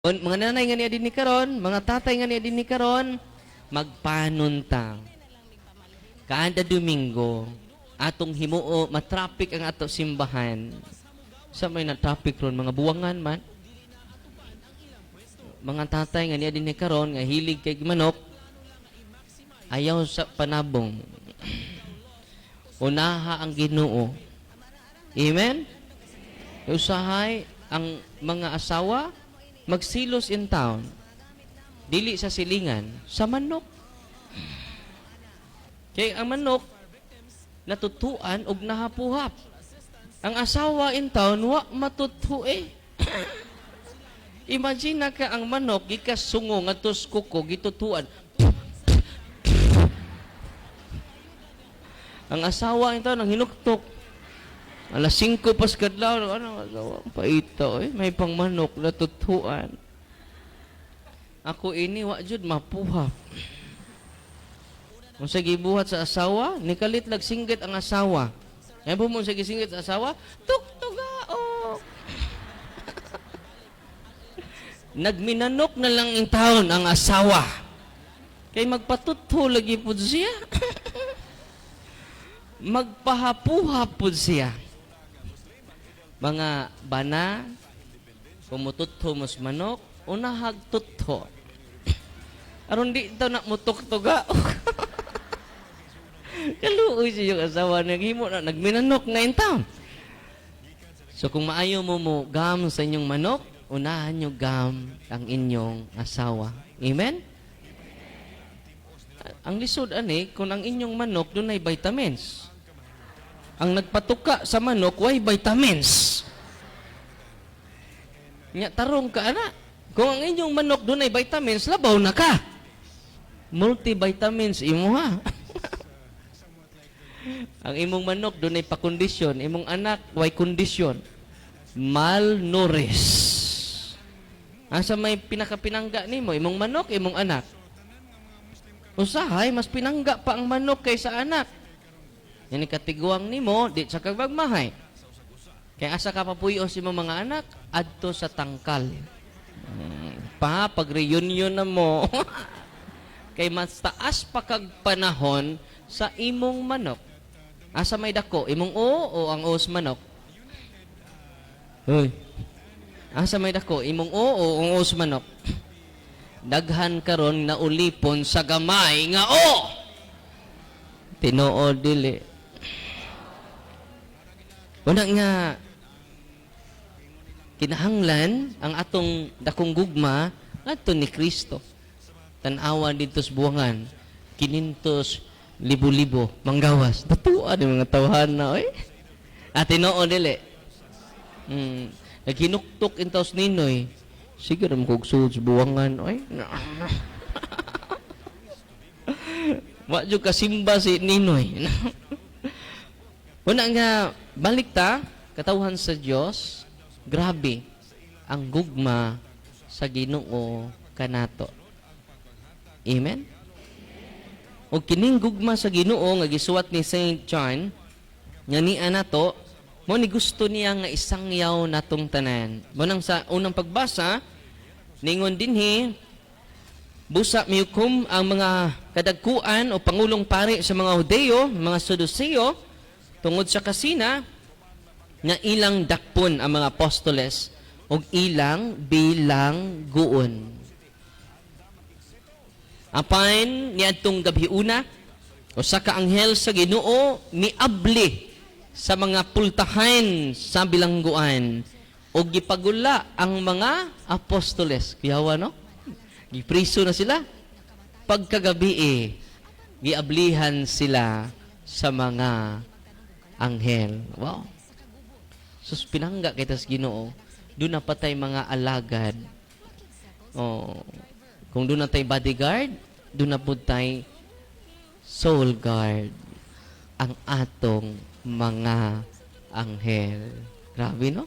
Mga nanay nga niya dinhi karon, mga tatay nga niya dinhi karon, magpanunta. Kada Domingo, atong himuo, matraffic ang ato simbahan. Sa may na traffic ron, mga buwangan man. Mga tatay nga niya dinhi karon nga hilig kay manok, ayaw sa panabong. Unaha ang Ginoo. Amen? Usahay ang mga asawa magsilos in town. Dili sa silingan, sa manok. Kay ang manok natutuan og nahapuhap. Ang asawa in town wa matutu eh. Imagine na ka ang manok gikasungo ngadto sa kuko, gitutuan. Ang asawa in town ang hinuktok. Alas 5 pas kadlaw, ano asawa, paita eh, may pangmanok natutuan. Ako ini wa jud mapuhap. Kung sa gibuhat sa asawa, nikalit lag singgit ang asawa. Ay mo sa gisinggit sa asawa, tuktugao. Nagminanok na lang in town ang asawa. Kay magpatutho lagi pud siya. Magpahapuha pud siya. Mga bana, kumututho mos manok, unahag tutho. Aron di daw na mutuktuga. Kaluoy siya yung asawa, naghimo na, nagminanok na in town. So kung maayo mo mo gam sa inyong manok, unahan nyo gam ang inyong asawa. Amen? Ang lisod ani, kung ang inyong manok, dunay vitamins. Ang nagpatuka sa manok, way vitamins. Nya tarong ka ana. Kung ang inyong manok dunay vitamins, labaw na ka. Multivitamins imo ha. Ang imong manok dunay pakondisyon, imong anak way kondisyon. Malnourished. Asa may pinakapinangga nimo, imong manok, imong anak? Usahay mas pinangga pa ang manok kaysa anak. Yan katiguang nimo, di sa kagmagmahay. Kaya asa ka papuyo sa imong mga anak? Adto sa tangkal. Pa, pag reunion na mo, kay mas taas pa kag panahon sa imong manok. Asa may dako? Imong o o ang os manok? Hoy. Asa may dako? Imong o o ang os manok? Daghan karon na ulipon sa gamay nga o. Tinuod dili? Una nga kinahanglan ang atong dakong gugma adto ni Kristo. Tan-awa dito sa buwangan, kinintos libo-libo manggawas. Datuan yung mga tawhan na oy. Ah, tinuod dili? Naghinuktok intaws ninoy. Sige ra mo kog sulod sa buwangan oy. Wa jud kasimba si Ninoy. Una nga balik ta katawhan sa Dios, grabe ang gugma sa Ginoo kanato. Amen. O kining gugma sa Ginoo nga gisuwat ni Saint John nga niya nato mo ni gusto niya nga isangyaw natong tanan. Mo nang sa unang pagbasa ningon dinhi, busa miyukom ang mga kadagkuan o pangulong pari sa mga Hudeo, mga Saduceo, tungod sa kasina nga ilang dakpon ang mga apostoles ug ilang bilangguon. Apan niadtong gabhiuna, usa ka anghel sa Ginoo miabli sa mga pultahan sa bilangguan ug gipagula ang mga apostoles. Kuyawa no? Gipriso na sila. Pagkagabi eh, giablihan sila sa mga anghel. Wow. Sus, pinangga kita sa Ginoo. Doon na patay mga alagad. Oh. Kung doon na tay bodyguard, doon na po tay soul guard ang atong mga anghel. Grabe, no?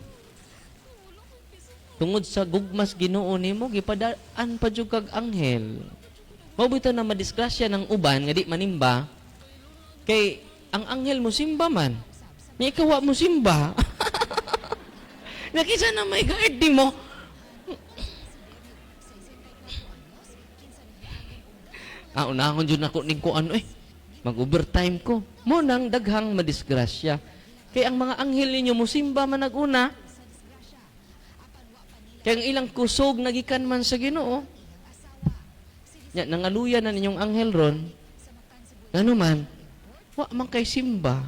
Tungod sa gugmas Ginoo nimo, gipadaan pa jud kag anghel. Mao bitaw na madisgrasya ng uban nga di manimba kay ang anghel mo simba man. Nya ikaw wa mo simba. Nakisa na may guard di mo. Ah, unahon jud nako ning kuan eh. Mag-overtime ko. Mo nang daghang madisgrasya. Kay ang mga anghel ninyo musimba man naguna. Kay ang ilang kusog nagikan man sa Ginoo. Nya nangaluya na ninyong anghel ron. Ngano man, wa man kay simba.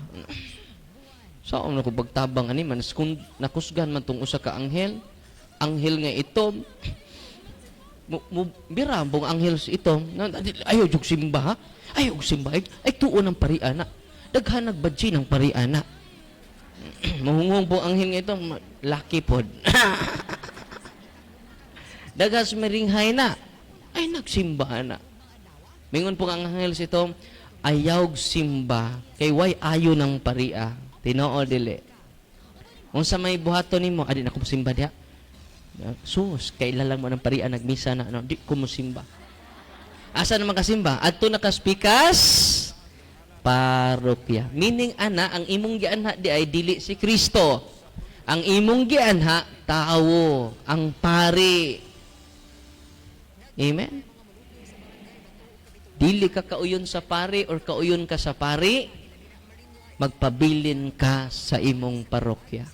Sa na ko pagtabang ani man kung nakusgan man tong usa ka anghel, anghel nga itom, mo bira bong anghel sa itom, ayaw jug simba ha? Ayaw og simba ay, ay tuon ng pariana. Daghan nagbadji ng pariana. Mahunghong po anghel nga itom, laki pod. Daghas meringhay na. Ay nagsimba na. Mingon po ang anghel sa itom, ayaw simba kay way ayo ng paria. Tinoo dili. Unsa may buhaton nimo, adi na ko simba diha. Sus, kaila lang mo ng paria nagmisa na ano, di ko mo simba. Asa naman kasimba? Adto nakaspikas parokya. Meaning ana, ang imong gianha di ay dili si Kristo. Ang imong gianha tawo, ang pari. Amen. Dili ka kauyon sa pari or kauyon ka sa pari, magpabilin ka sa imong parokya.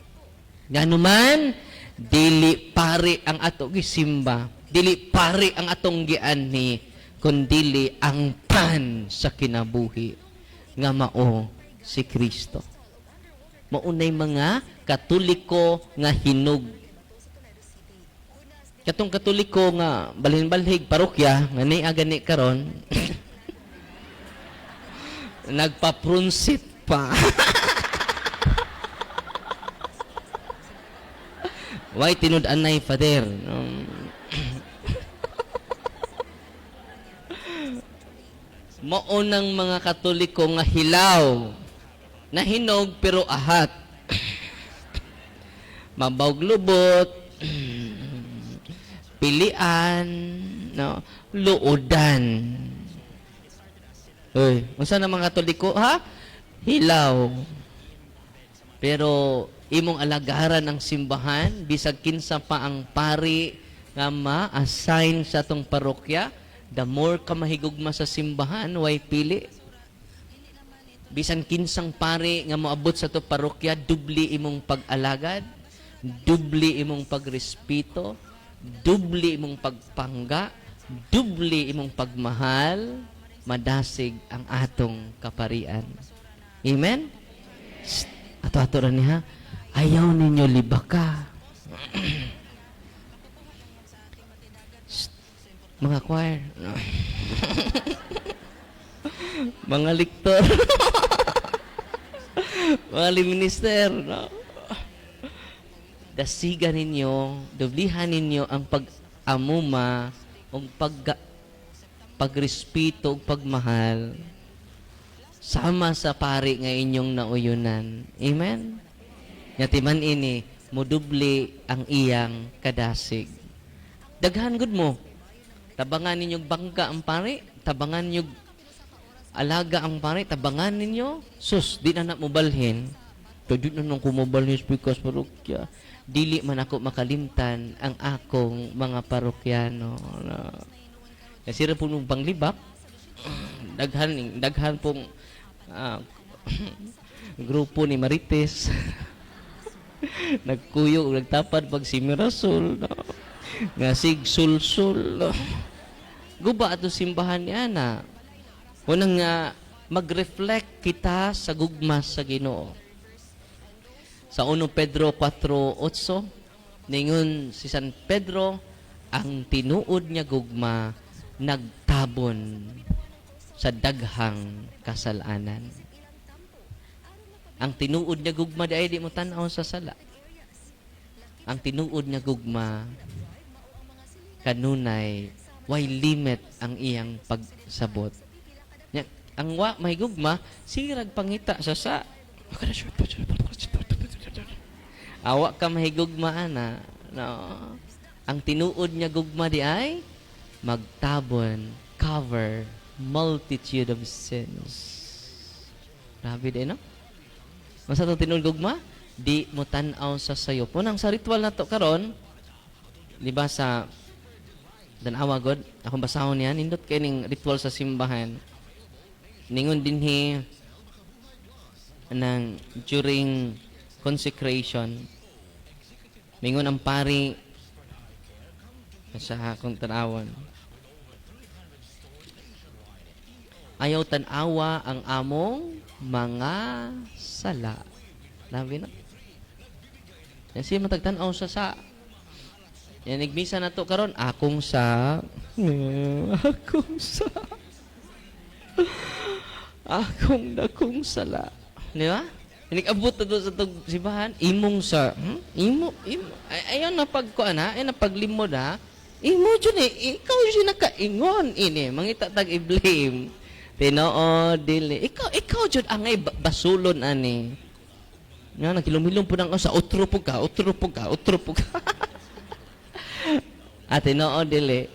Ngano man, dili pari ang ato gisimba, dili pari ang atong gianhi, kundili ang pan sa kinabuhi nga mao si Kristo. Maunay mga Katoliko nga hinog. Katong Katoliko nga balhin-balhig parokya nga niya gani karon, nagpaprunsit pa. Why tinud-anay, Father? Mao nang mga Katoliko nga hilaw, nahinog pero ahat. Mabawg lubot, pilian, no, luodan. Uy, unsa na mga Katoliko ha? Hilaw. Pero imong alagaran ang simbahan, bisag kinsa pa ang pari nga ma-assign sa atong parokya, the more ka mahigugma sa simbahan, way pili. Bisan kinsang pari nga moabot sa atong parokya, dubli imong pag-alagad, dubli imong pagrespeto, dubli imong pagpangga, dubli imong pagmahal, madasig ang atong kaparian. Amen? Shh, ato-ato ra ni ha. Ayaw ninyo libaka. Shh, mga choir. Mga liktor. Mga minister. No? Dasigan ninyo, dublihan ninyo ang pag-amuma o pagrespeto o pagmahal sama sa pari nga inyong nauyunan. Amen? Nga timan ini, mudubli ang iyang kadasig. Daghan gud mo. Tabangan ninyong bangka ang pari, tabangan ninyong alaga ang pari, tabangan ninyo. Sus, di na na mobalhin. Di na nang kumobalhin because parokya. Dili man ako makalimtan ang akong mga parokyano. No. Kasi po nung panglibak, daghan, daghan pong grupo ni Marites. Nagkuyog, nagtapad pag si Mirasol. No? Nga sig sulsul. No? Guba ato simbahan ni Ana. Unang nga mag-reflect kita sa gugma sa Ginoo. Sa 1 Pedro 4:8, ningon si San Pedro, ang tinuod niya gugma nagtabon sa daghang kasalanan. Ang tinuod niya gugma di ay di mo tan-aw sa sala. Ang tinuod niya gugma kanunay way limit ang iyang pagsabot. Nya, ang wa may gugma sirag pangita sa awa ka mahigugma ana. No. Ang tinuod niya gugma di ay magtabon, cover multitude of sins. Grabe di, no? Masa itong tinuod gugma? Di mo tan-aw sa sayo. Punang sa ritual na to karon, di ba sa Tanawa god, akong basahon niya, nindot kay ning ritual sa simbahan. Ningon dinhi nang during consecration, mingon ang pari sa akong tanawon. Ayaw tan-awa ang among mga sala. Labi na. Yan siya matagtan-aw sa. Yan, nigmisa na to karon akong sa, akong sa, akong dakong sala. Di ba? Nag-abot na to sa tug simbahan, imong sa, Imo, imo. Ay, ayaw na pagkuan ha, ayaw na paglimod ha. Imo jud eh, ikaw jud nakaingon ini, mangita tag i-blame. Tinuod dili. Ikaw jud angay basulon ani. Nga nagilom-hilom pud ang sa otro pug ka, otro pug ka, otro pug ka. At tinuod dili.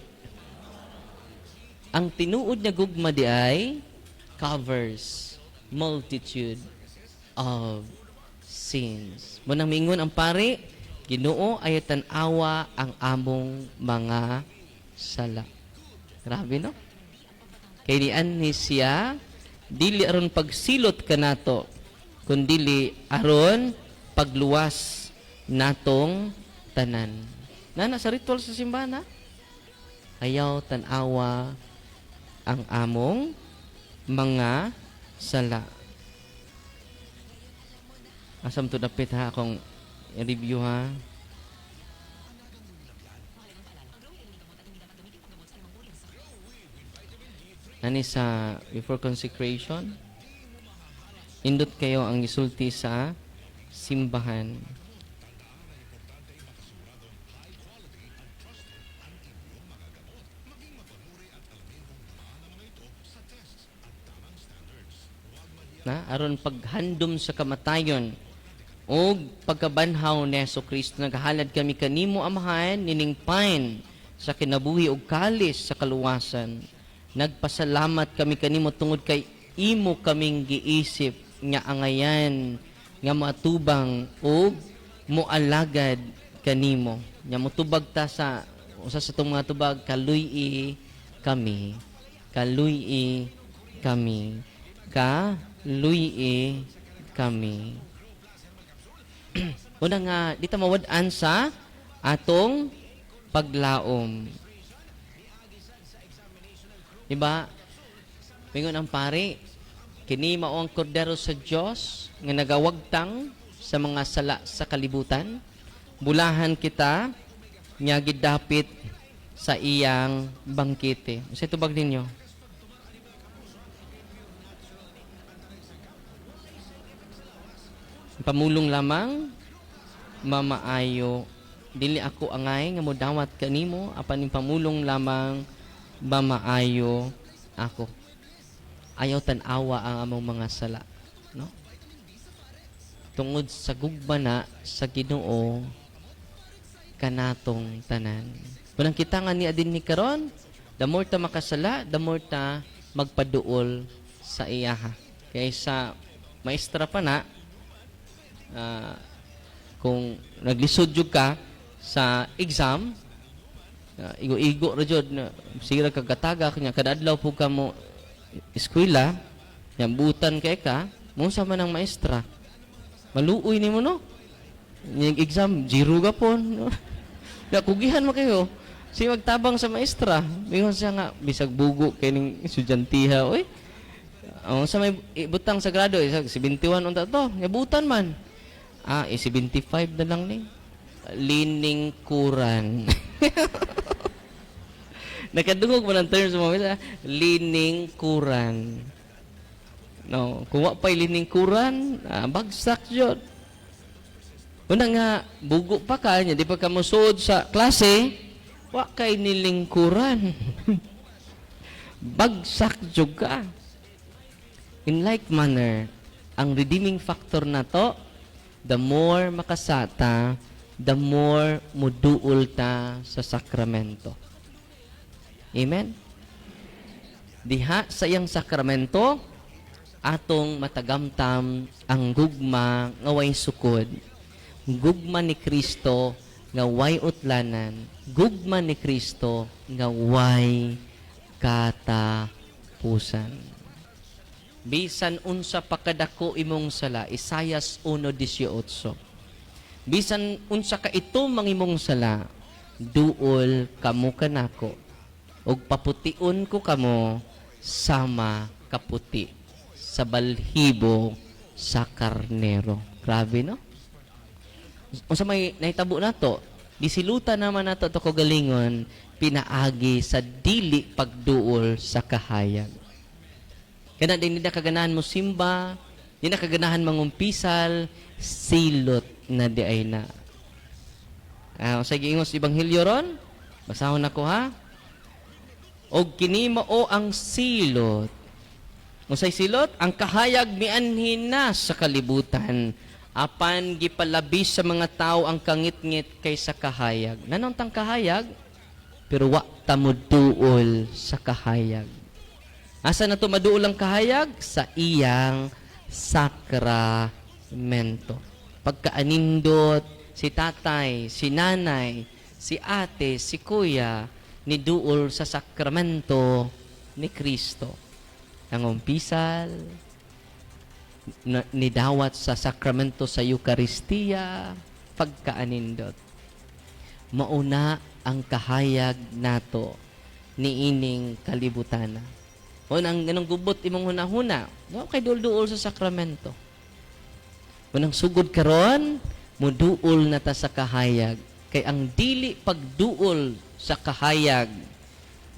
Ang tinuod nga gugma di ay covers multitude of sins. Munang mingon ang pare, "Ginoo, ay tan-awa ang among mga sala." Grabe, no? Kay nianhi siya, dili aron pagsilot kanato, kundili aron pagluwas natong tanan. Nana sa ritual sa simbahan, ha? Ayaw tan-awa ang among mga sala. Asam to dapit ha akong review ha. Ani sa before consecration, indot kayo ang gisulti sa simbahan. Na aron paghandom sa kamatayon og pagkabanhaw ni Hesus Kristo, naghalad kami kanimo, Amahan, nining pine sa kinabuhi og kalis sa kaluwasan. Nagpasalamat kami kanimo tungod kay imo kaming giisip nga angayan nga moatubang og moalagad kanimo. Nya motubag ta sa usa sa itong mga tubag, "Kaluy-i kami, kaluy-i kami, kaluy-i kami." Una nga, di ta mawad-an sa atong paglaom. Diba? Mingon ang pare, "Kini mao ang kordero sa Dios nga nagawagtang sa mga sala sa kalibutan. Bulahan kita nga gidapit sa iyang bangkete." Unsay tubag ninyo? Pamulong lamang mamaayo. Dili ako angay nga modawat kanimo, apan ning pamulong lamang mamaayo ako. Ayaw tan-awa ang among mga sala, no? Tungod sa gugma na sa Ginoo kanatong tanan. Kunang kita nga niya din ni karon, the more ta makasala, the more ta magpaduol sa iyaha. Kaysa maestra pa na, kung naglisod jud ka sa exam, igo-igo ra jud na sige ra kagataga kanya kada adlaw pud ka mo eskwela, nya butan kay ka, mo sa man ang maestra. Maluoy nimo, no? Yung exam, zero gapon. No? Ya, kugihan mo kayo. Si magtabang sa maestra. Mingon siya nga, bisag bugo kay ning estudyantiha, oy. Ang sa may ibutang sa grado, isa 71 unta to. Yabutan man. Ah, 75 na lang ni. Liningkuran. Nakadungog mo ng terms mo, liningkuran. No, kung wa pa'y liningkuran, bagsak jud. Una nga, bugo pa ka, nya, di pa ka mosuod sa klase, wa kay nilingkuran. Bagsak jud ka. In like manner, ang redeeming factor na to, the more makasata, the more muduol ta sa sakramento. Amen? Diha sa iyang sakramento, atong matagamtam ang gugma nga way sukod. Gugma ni Kristo nga way utlanan. Gugma ni Kristo nga way katapusan. Bisan unsa pa kadako imong sala, Isaias 1:18. Bisan unsa ka itom ang imong sala, duol kamo kanako ug papution ko kamo sama kaputi sa balhibo sa karnero. Grabe, no? Unsa may nahitabo nato? Gisilutan naman nato to kaugalingon pinaagi sa dili pagduol sa kahayag. Kana din, di na kaganahan mo simba, di na kaganahan mangumpisal, silot na diay na. Ah, sa giingon sa Ebanghelyo ron, basahon nako ha. Og kini mao ang silot. Unsay silot? Ang kahayag mianhi na sa kalibutan. Apan gipalabi sa mga tao ang kangitngit kaysa kahayag. Nanong tang kahayag? Pero wa ta moduol sa kahayag. Asa na to maduol ang kahayag? Sa iyang sakramento. Pagkaanindot, si tatay, si nanay, si ate, si kuya, ni duol sa sakramento ni Kristo. Nangumpisal, nidawat sa sakramento sa Eukaristiya, pagkaanindot. Mauna ang kahayag nato niining kalibutana. O nang ganong gubot imong hunahuna, no kay duol-duol sa sakramento. Unang sugod karon, muduol na ta sa kahayag. Kay ang dili pagduol sa kahayag,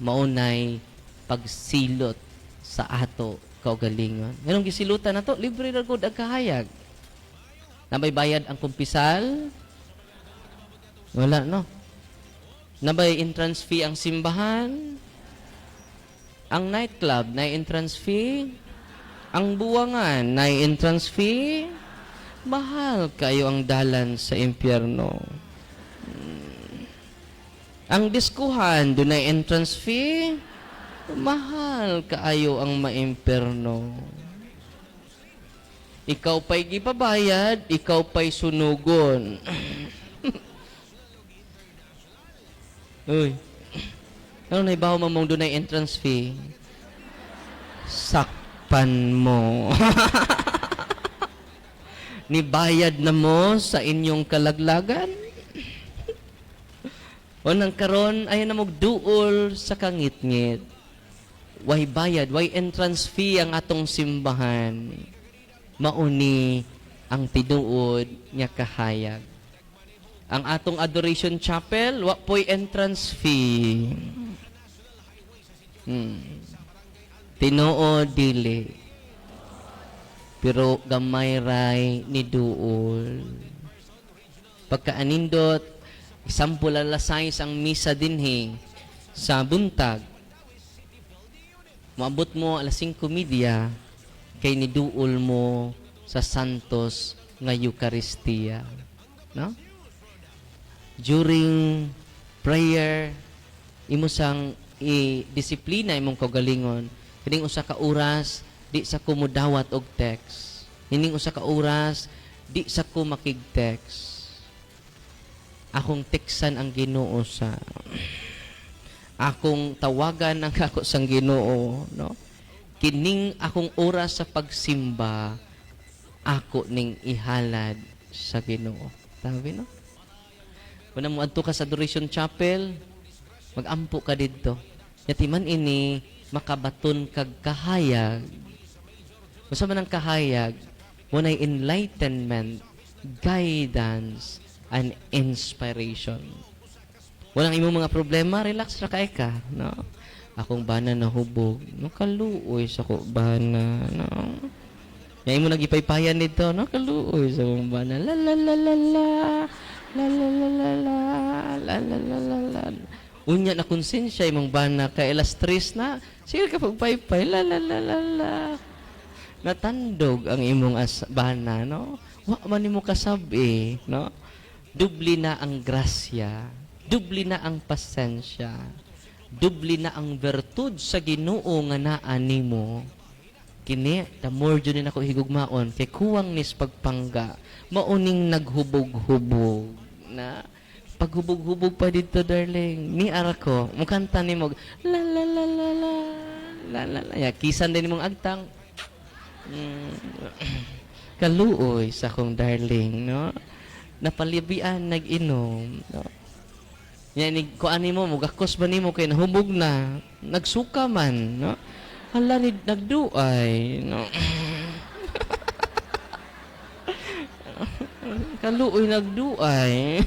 maunay pagsilot sa ato kaugalingon. Nganong gisilutan na to, libre ra gud ang kahayag. Naa bay bayad ang kumpisal? Wala, no? Naa bay entrance fee ang simbahan? Ang nightclub, na entrance fee? Ang buwangan, na entrance fee? Mahal kayo ang dalan sa impyerno. Ang diskuhan, dunay entrance fee? Mahal kaayo ang maimpierno. Ikaw pa'y gipabayad, ikaw pa'y sunugon. Uy. Ano na ibaw mamong dunay entrance fee? Sakpan mo. Nibayad na mo sa inyong kalaglagan? O nang karon ay na duol sa kangitngit. Way bayad, way entrance fee ang atong simbahan. Mauni ang tinuod nga kahayag. Ang atong Adoration Chapel, wa po'y entrance fee. Tinuod dili. Pero gamay ray ni duol. Pagkaanindot, example, alas 6 ang misa dinhi sa buntag. Moabot mo alas 5:30 kay niduol mo sa Santos nga Eucharistia. No? During prayer, imo sang i-disiplina imong kaugalingon. Kining usa ka oras, di sa ko mudawat og text. Kining usa ka oras, di sa ko makig-text. Akong teksan ang Ginoo, sa akong tawagan ang ako sang Ginoo, no? Kining akong oras sa pagsimba, ako ning ihalad sa Ginoo. Tabi, no? Kung mo adto ka sa Adoration Chapel, magampo ka didto. Yatiman ini makabaton kag kahayag. Unsa man ang kahayag? Munay enlightenment, guidance, and inspiration. Walang imong mga problema, relax ra kay ka, no? Akong bana nahubog, no, kaluoy sa ko bana, no? Ya imo nagipaypayan dito, no, kaluoy sa akong bana. La la la la la. La la la la la la la la la la. Unya na konsensya imong bana kay alas 3 na. Sige ka pagpaypay, la la la la la. Natandog ang imong bana, no? Wa man nimo kasabi, no? Dubli na ang grasya, dubli na ang pasensya, dubli na ang bertud sa Ginoo nga naa nimo. Kini, the more jud ni nako higugmaon kay kuwang nis pagpangga, mauning naghubog-hubog na. Paghubog-hubog pa dito, darling. Ni ara ko, mukanta nimo, la la la la la, la la la. Ya, kisan din imong agtang. Kaluoy sa akong darling, no? Napalibian nag-inom, no? Yan, ni kuan nimo, mugakos ba nimo kay nahubog na, nagsuka man, no? Hala ni nagduay, no? Kaluoy nagduay.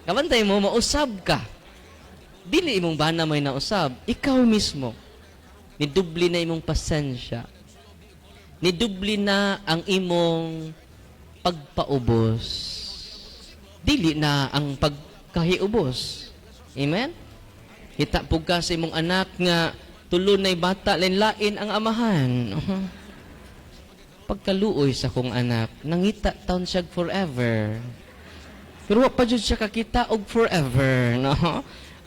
Kabantay mo, mausab ka. Dili imong bana may nausab, ikaw mismo. Nidubli na imong pasensya. Nidubli na ang imong pagpaubos. Dili na ang pagkahiubos. Amen? Kita pug ka sa imong anak nga tulo na'y bata, lain-lain ang amahan. Pagkaluoy sa kong anak, nangita taon siya forever. Pero wa pa jud siya kakita og forever, no?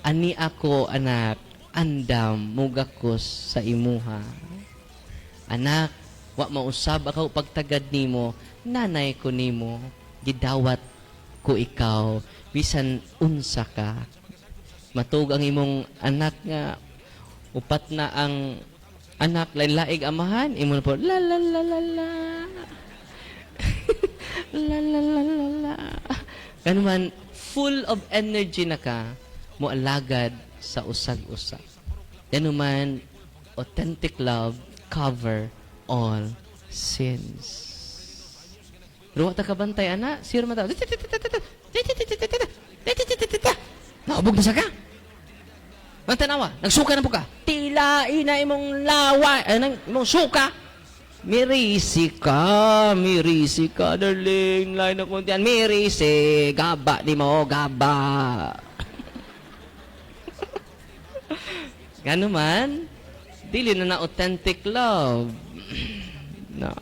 Ani ako, anak, andam mugakos sa imuha. Anak, wa mausab ako pagtagad nimo, nanay ko nimo, gidawat ko ikaw, bisan unsa ka. Matug ang imong anak nga upat na ang anak, lain-laig amahan, imo na po, la la la la la. La la la la la. Kanuman, full of energy na ka, moalagad sa usag-usa. Ganuman, authentic love cover all sins. Pero wa ta kabantay, ana, sir mata. Naubog na sa ka. Ang tanawa, nagsuka na po ka. Tila ina imong lawa, ay, nang imong suka. Mirisi ka, mirisi ka, darling. Line na kuntian, mirisi. Gaba di mo, gaba. Gano man, dili na na authentic love. No.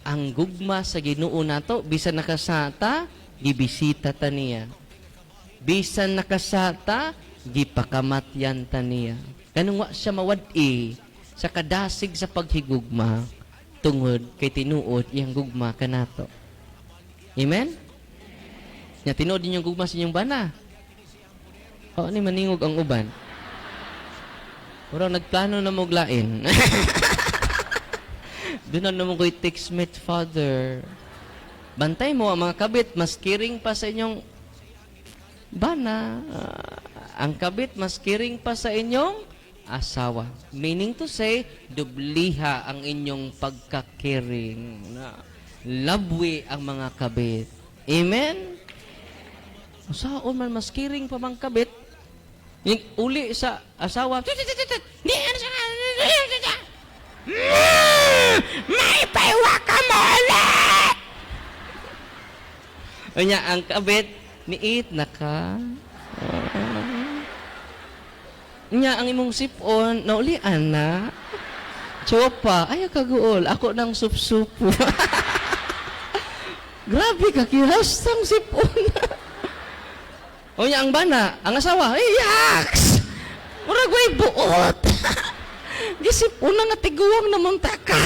Ang gugma sa Ginoo nato, bisan nakasata, gibisita ta niya. Bisan nakasata, gipakamatyan ta niya. Ganun wa siya mawad-i sa kadasig sa paghigugma tungod kay tinuod iyang gugma kanato. Amen? Nya tinuod inyong gugma sa inyong bana. O ni maningog ang uban. Pero nagplano na mo lain. Doon na mo ko'y text mate, Father. Bantay mo ang mga kabit, mas kiring pa sa inyong bana. Ang kabit, mas kiring pa sa inyong asawa. Meaning to say, dubliha ang inyong pagkakiring. Na, labwi ang mga kabit. Amen? Saon man, mas kiring pa mang kabit. Yung uli sa asawa, may paywa ka mo ulit! Unya, ang kabit, niit na ka. Nya, ang imong sipon, naulian na. Chopa, ay kaguol, ako nang supsupo. Grabe ka, kirastang sipon. Unya, ang bana, ang asawa, ay, yaks! Murag way buot. Gisipon na nga tiguang naman ta ka.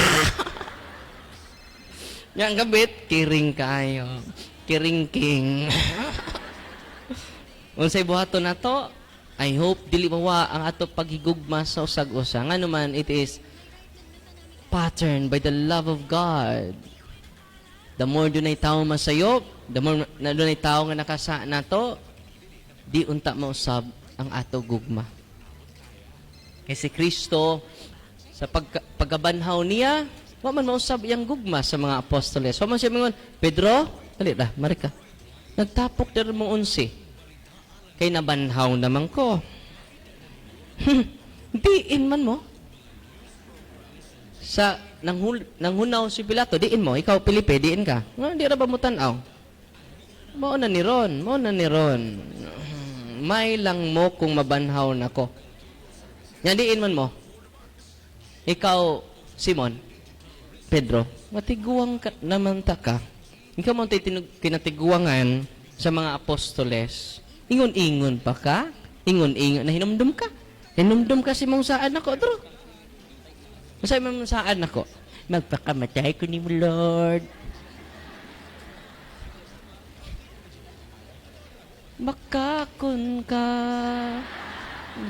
Nya, ang kabit, kiring kayo. Kiring king. Unsay buhaton nato? I hope dili mawa ang ato paghigugma sa usag-usa. Ngano man, it is patterned by the love of God. The more dunay tao masayop, the more na dunay tao nga nakasa nato, di unta mausab ang ato gugma. Kay si Kristo sa pagkabanhaw niya, wa man mausab iyang gugma sa mga apostoles. Wa man siya mingon, "Pedro, dali ra, marika. Nagtapok diri mong 11. Kay nabanhaw naman ko. Diin man mo." Sa nanghunaw si Pilato, "Diin mo, ikaw Felipe, diin ka. Nga, di ra ba mo tan-aw? Mao na ni Ron, mao na ni Ron. May lang mo kung mabanhaw nako. Nga diin man mo. Ikaw, Simon, Pedro, matiguang ka, naman ta ka. Ikaw mo kinatiguangan sa mga apostoles. Ingon-ingon pa ka? Ingon-ingon. Nahinumdum ka? Hinumdum ka si mong saan ako, Dro. Masay mo saan ako? Magpakamatay ko ni mo, Lord. Bakakon ka.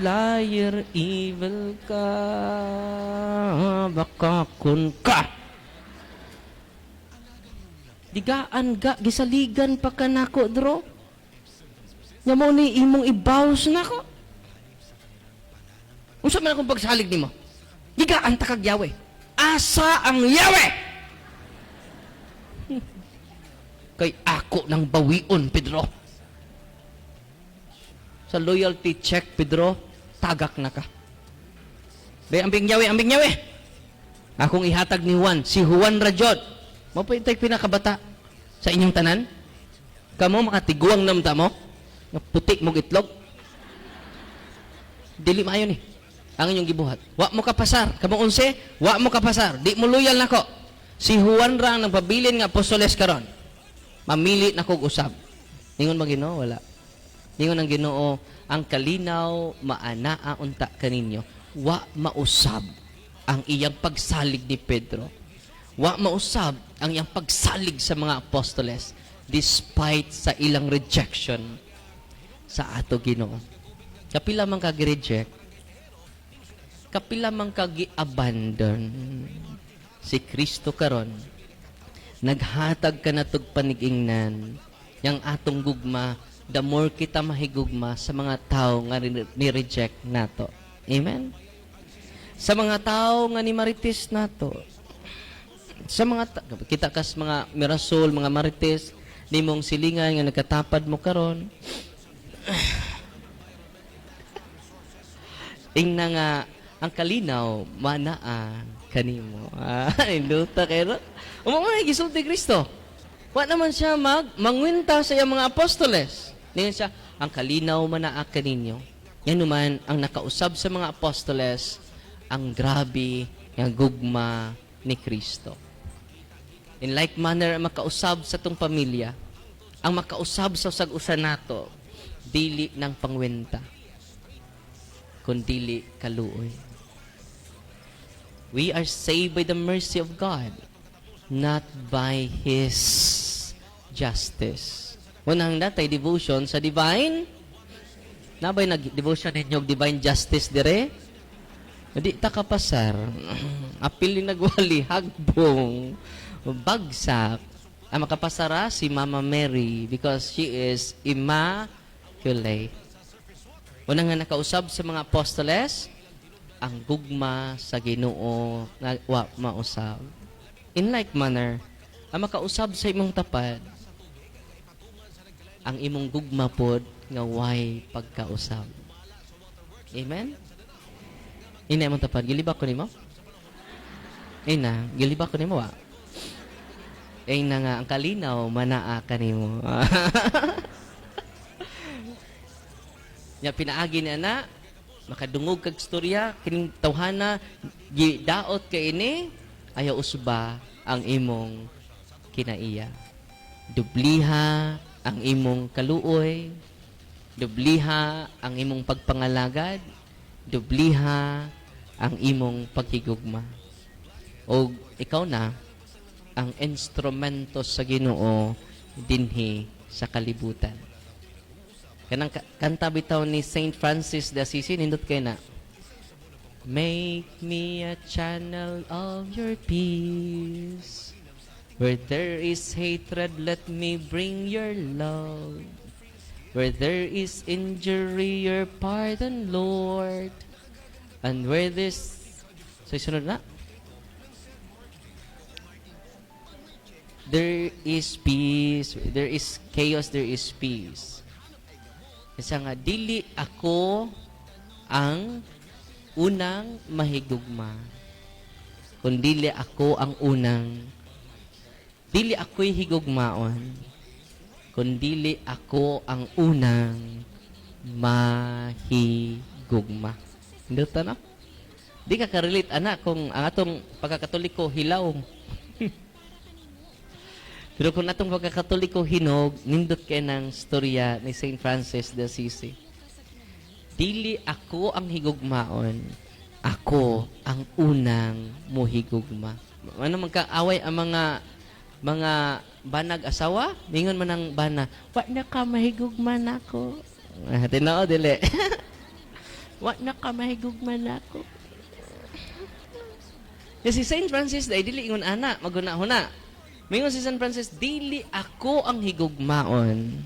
Liar, evil ka. Bakakon ka. Digaan ga, gisaligan pa ka nako, Dro. Nya mo ni imong ibaws nako. Unsa man akong pagsalig nimo? Digaan ta kag Yahweh. Asa ang Yahweh? Kay ako nang bawion, Pedro. Sa loyalty check, Pedro, tagak na ka. Be, ambing Yahweh, ambing Yahweh. Akong ihatag ni Juan, si Juan ra jud. Mao pa yung pinakabata sa inyong tanan? Kamo, makatiguang namta mo? Nga puti mong itlog? Dili maayo ni ang inyong gibuhat. Wa mo kapasar. Kamo 11, wa mo kapasar. Di mo loyal nako. Si Juan ra ang nagpabilin nga apostoles karon. Mamili na kog usab. Ningon ba Ginoo? Wala. Ningon ang Ginoo, ang kalinaw maanaa unta kaninyo. Wa mausab ang iyang pagsalig ni Pedro. Wa mausab ang iyang pagsalig sa mga apostoles despite sa ilang rejection sa ato Ginoo. Kapila man ka gi-reject, kapila man ka gi-abandon, si Kristo karon naghatag ka natog panigingnan yang atong gugma, the more kita mahigugma sa mga tao nga ni-reject nato. Amen? Sa mga tao nga ni marites nato. Sa mga kita kas mga mirasol, mga marites, nimong silingan nga nagkatapad mo karon. Ingna nga ang kalinaw manaa kanimo. Ah, induta kay ro. Umo man gisulti Kristo. Wa naman siya mag mangwinta sa iyang mga apostoles. Ningon siya, ang kalinaw manaa kaninyo. Yan naman ang nakausab sa mga apostoles, ang grabe nga gugma ni Kristo. In like manner, ang makausab sa tong pamilya, ang makausab sa usag-usa nato, dili ng pangwenta, kundili kaluoy. We are saved by the mercy of God, not by His justice. Unang natay devotion sa divine, nabay nag-devotion ninyo og divine justice dire? Di ta kapasar. Apil ni nagwali, hagbong, bagsak. Ang makapasara si Mama Mary because she is immaculate. Una nga nakausab sa mga apostoles, ang gugma sa Ginoo nga wa mausab. In like manner, ang makausab sa imong tapad, ang imong gugma pod nga way pagkausab. Amen? Ina imong tapad, gilibak ko nimo? Ina, gilibak ko nimo wa? Ina nga ang kalinaw manaa kanimo. Nya pinaagi ni ana makadungog kag storya kining tawhana gidaot kay ini, ayaw usba ang imong kinaiya. Dubliha ang imong kaluoy, dubliha ang imong pagpangalagad, dubliha ang imong paghigugma. Og ikaw na ang instrumento sa Ginoo dinhi sa kalibutan. Kanang kanta bitaw ni Saint Francis de Assisi, nindot kay na. Make me a channel of your peace. Where there is hatred, let me bring your love. Where there is injury, your pardon, Lord. And where this... So, sunod na. There is peace. There is chaos, there is peace. Isa nga, dili ako ang unang mahigugma. Kung dili ako ang unang, dili ako'y higugmaon. Kung dili ako ang unang mahigugma. Hindi ta na? Di ka ka-relate, anak, kung ang atong pagkakatoliko hilaw. Pero kung atong pagkakatoliko hinog, nindot kay ng storya ni Saint Francis de Assisi. Dili ako ang higugmaon, ako ang unang muhigugma. Ano magkaaway ang mga Mga banag asawa, mingon man ang bana, "Wa na ka mahigugma nako." Ah, tinuod dili? "Wa na ka mahigugma nako." Si Saint Francis day dili ingon ana, maguna-huna. Mingon si Saint Francis, "Dili ako ang higugmaon.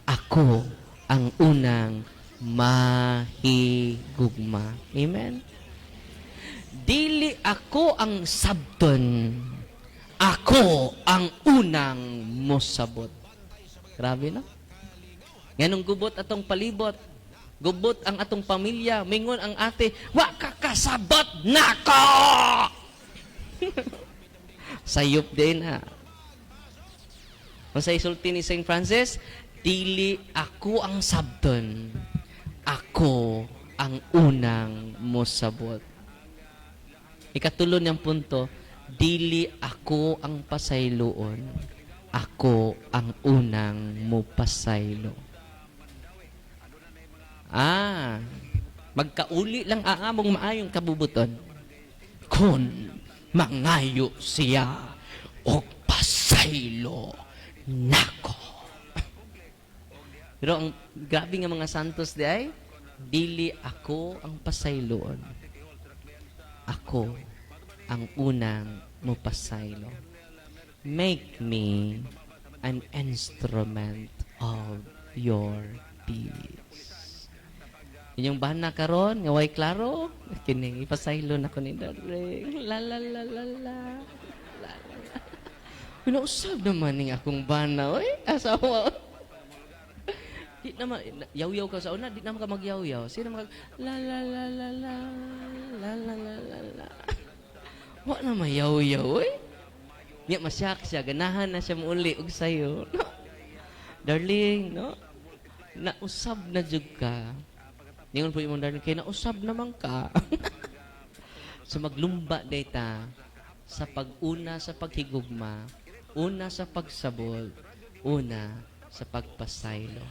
Ako ang unang mahigugma." Amen? Dili ako ang sabton. Ako ang unang mosabot. Grabe, no? Nganong gubot atong palibot, gubot ang atong pamilya, mingon ang ate, "Wa ka kasabot nako!" Sayop din ha. Kung sa isulti ni St. Francis, "Dili ako ang sabton. Ako ang unang mosabot." Ikatulo niyang punto, dili ako ang pasayloon. Ako ang unang mopasaylo. Ah, magkauli lang ang among maayong kabubuton. Kung mangayo siya og pasaylo nako. Pero ang grabe nga mga santos di ay, dili ako ang pasayloon. Ako ang unang mopasaylo. Make me an instrument of your peace. Inyong bana karon nga way klaro, kini ipasaylo na ko ni darling. La la la la la. La, la, la. Pinausab naman ning akong bana, oy, asawa. Di naman yaw-yaw ka sa una, di naman ka magyaw-yaw. Sino mag la la la la la la la la la la. Wa na mayaw-yaw, oy. Nya masyak siya, ganahan na siya muuli og sayo. No? Darling, no? Nausab na jud ka. Ningon po imong darling, kay nausab naman ka. So maglumba data sa pag-una sa paghigugma, una sa pagsabol, una sa pagpasaylo.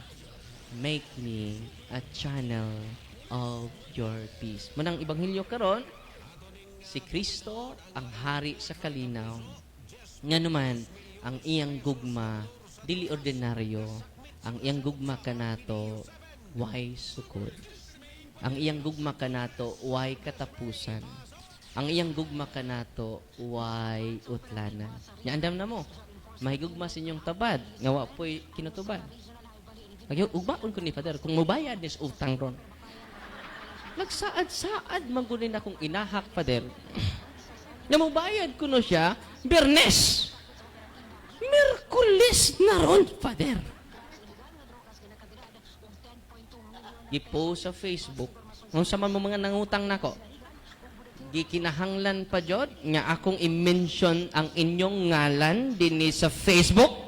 Make me a channel of your peace. Manang ebanghelyo karon, si Kristo ang hari sa kalinaw. Nga naman, ang iyang gugma, dili ordinaryo, ang iyang gugma kanato, way sukod. Ang iyang gugma kanato, way katapusan. Ang iyang gugma kanato, way utlanan. Nya andam na mo, mahigugma sa inyong tabad, nga wa po'y kinutubad. Ugmaon ko ni Father, kung mubayad nis utang ron. Nagsaad-saad man gud akong inahak, Father. Nga mubayad ko no siya, Biyernes. Miyerkules na ron, Father. Gipost sa Facebook. Unsa man mo mga nangutang nako. Gikinahanglan pa jud nga akong i-mention ang inyong ngalan dinhi sa Facebook.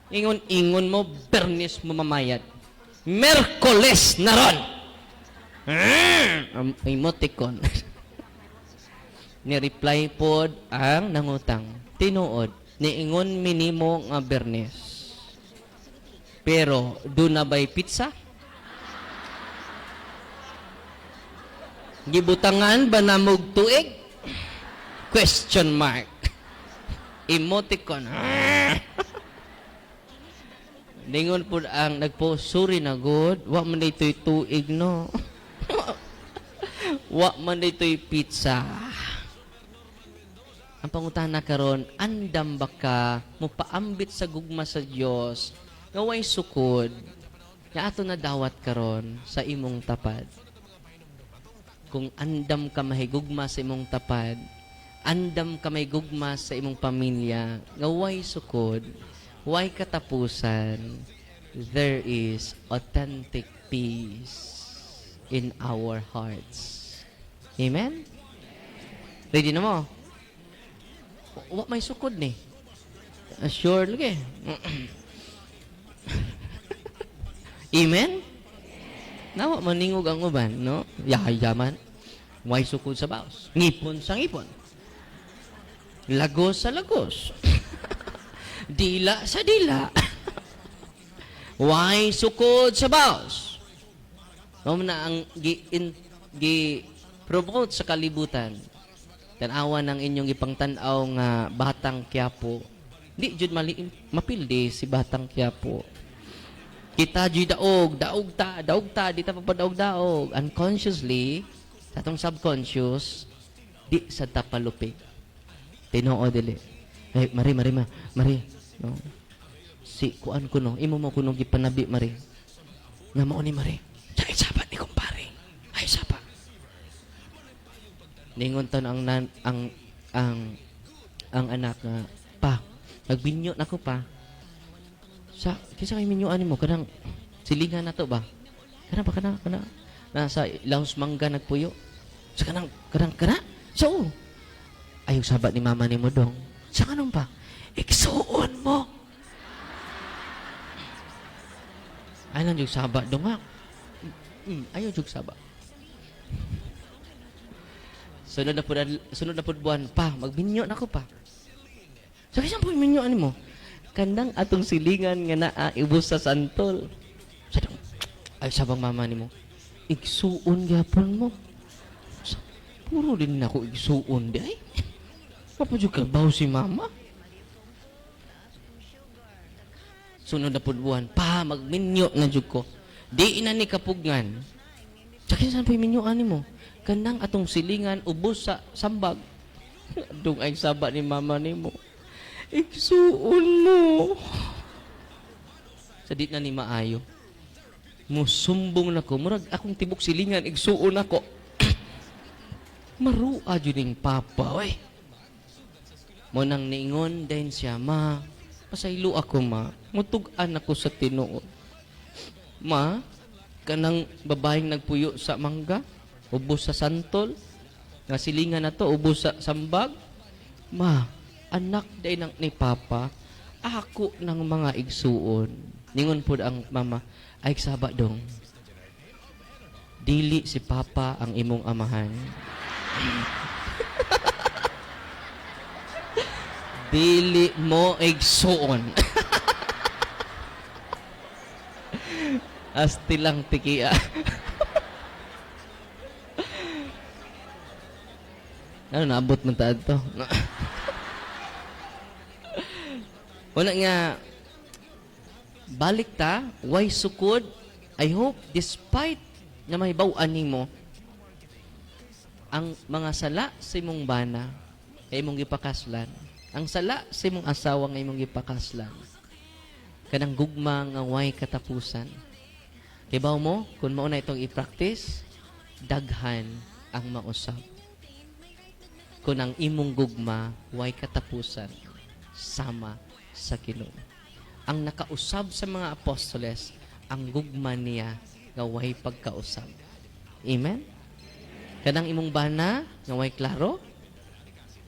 Ingon-ingon mo, Bernes mo mamayad. Miyerkules na ron. Emoticon. Ni-reply pod ang nangutang. "Tinuod, niingon minimo nga Bernes. Pero, duna ba'y pizza? Gibutangan ba namog tuig?" Question mark. Emoticon. Ningon po ang nagpo, "Sorry na god, wa man dito'y tuig, no. Wa man dito'y pizza." Ang pangutana karon, andam ba ka mopaambit sa gugma sa Dios nga way sukod nga ato na dawat karon sa imong tapad? Kung andam ka mahigugma sa imong tapad, andam ka mahigugma sa imong pamilya nga way sukod, way katapusan, there is authentic peace in our hearts. Amen? Ready na mo? Wa may sukod ni. Sure lagi. Amen? Nawa maningog ang uban, no? Yayaman. Way sukod sa baos. Ngipon sa ngipon. Lagos sa lagos. Dila sa dila. Way sukod sa baos. Mao na ang gi, in, gi promote sa kalibutan. Tan-awa ng inyong ipangtan-aw nga Batang Quiapo. Di jud mali mapildi si Batang Quiapo. Kita jud daog, daog ta, daog ta, di ta papadaog-daog. Unconsciously, sa atong subconscious, di sa ta palupig. Tinuod dili? Hey, Mari, Mari, ma, Mari. No. Si kuan ko no, imo mo kuno gipanabi, Mari. Nga mao ni Mari. Ay saba ni kumpare. Ay saba. Ningon ton ang nan, ang anak nga, "Pa, nagbinyo na ko, pa." Sa kinsa kay minyuan nimo? Kanang silingan na to ba? Kana ba, kana kana nasa Laos Mangga nagpuyo. Sa kanang kanang kana? So, ayaw saba ni mama nimo, dong. Sa kanong pa? Igsuon mo. Ay lang jud saba dong ha. Ayaw jud saba. Sunod na pud buwan, "Pa, magbinyo na ko, pa." Sa kinsa po minyo mo? Kanang atong silingan nga naa ibus sa santol. Sa dong, ay sabang mama nimo. Igsuon gyapon mo. Sa, puro din nako igsuon di ay. Mapudyo ka baw si mama. Sunod na pud buwan, "Pa, magminyo na jud ko." Di ina ni kapugngan. Sa kinsa po minyo ani mo? Kanang atong silingan ubos sa sambag. Dung ay saba ni mama nimo. Igsuon mo. Sa di na ni maayo. Musumbong na ko. Murag akong tibok silingan, igsuon ako. Marua jud ning papa, oy. Mo nang niingon din siya, "Ma, pasaylo ako, ma. Mutug-an ako sa tinuod. Ma, kanang babaeng nagpuyo sa mangga, ubos sa santol, nga silingan na to, ubos sa sambag. Ma, anak day ng ni papa, ako ng mga igsuon." Ningon pod ang mama, "Ay saba dong. Dili si papa ang imong amahan. Dili mo igsuon." Asti lang tikia. Ano, naabot man taad to? Wala nga, balik ta, way sukod. I hope, despite na may baw-an nimo, ang mga sala sa imong bana, ay imong gipakaslan. Ang sala sa imong asawa nga imong gipakaslan. Kanang gugma nga way katapusan. Kay baw mo, kung mao na itong i-practice, daghan ang mausab. Kung ang imong gugma way katapusan, sama sa Ginoo. Ang nakausab sa mga apostoles, ang gugma niya nga way pagkausab. Amen? Kanang imong bana nga way klaro,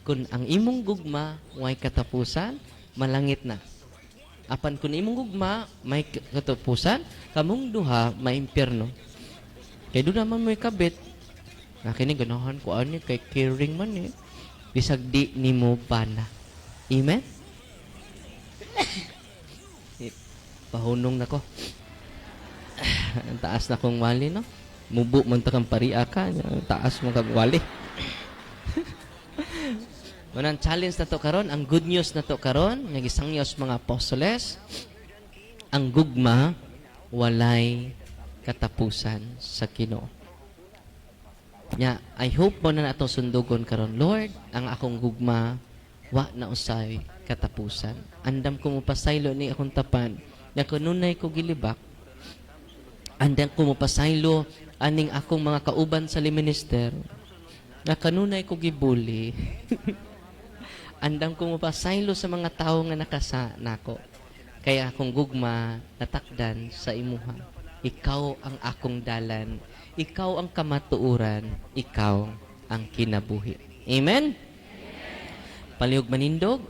kung ang imong gugma way katapusan, malangit na. Apan kung imong gugma may katapusan, kamong duha may impyerno. Kay doon naman mo'y kabit. Na kini ganahan ko ani kay caring man eh. Bisag di nimo bana. Amen? Pahunong na ko. Ang taas na kong wali, no? Mubo man ta kang paria ka. Ang taas mo kag wali. Manang challenge na to karon, ang good news na to karon, nga gisangyos mga apostoles, ang gugma walay katapusan sa Ginoo. Nya, I hope mo na atong sundugon karon, Lord, ang akong gugma wa na usay katapusan. Andam ko mopasaylo ni akong tapan, nga kanunay ko gilibak. Andam ko mopasaylo aning akong mga kauban sa minister, nga kanunay ko gibuli. Andam ko mopasaylo sa mga tawo nga nakasa nako. Kaya akong gugma natakdan sa imuha. Ikaw ang akong dalan. Ikaw ang kamatuoran. Ikaw ang kinabuhi. Amen? Palihog manindog.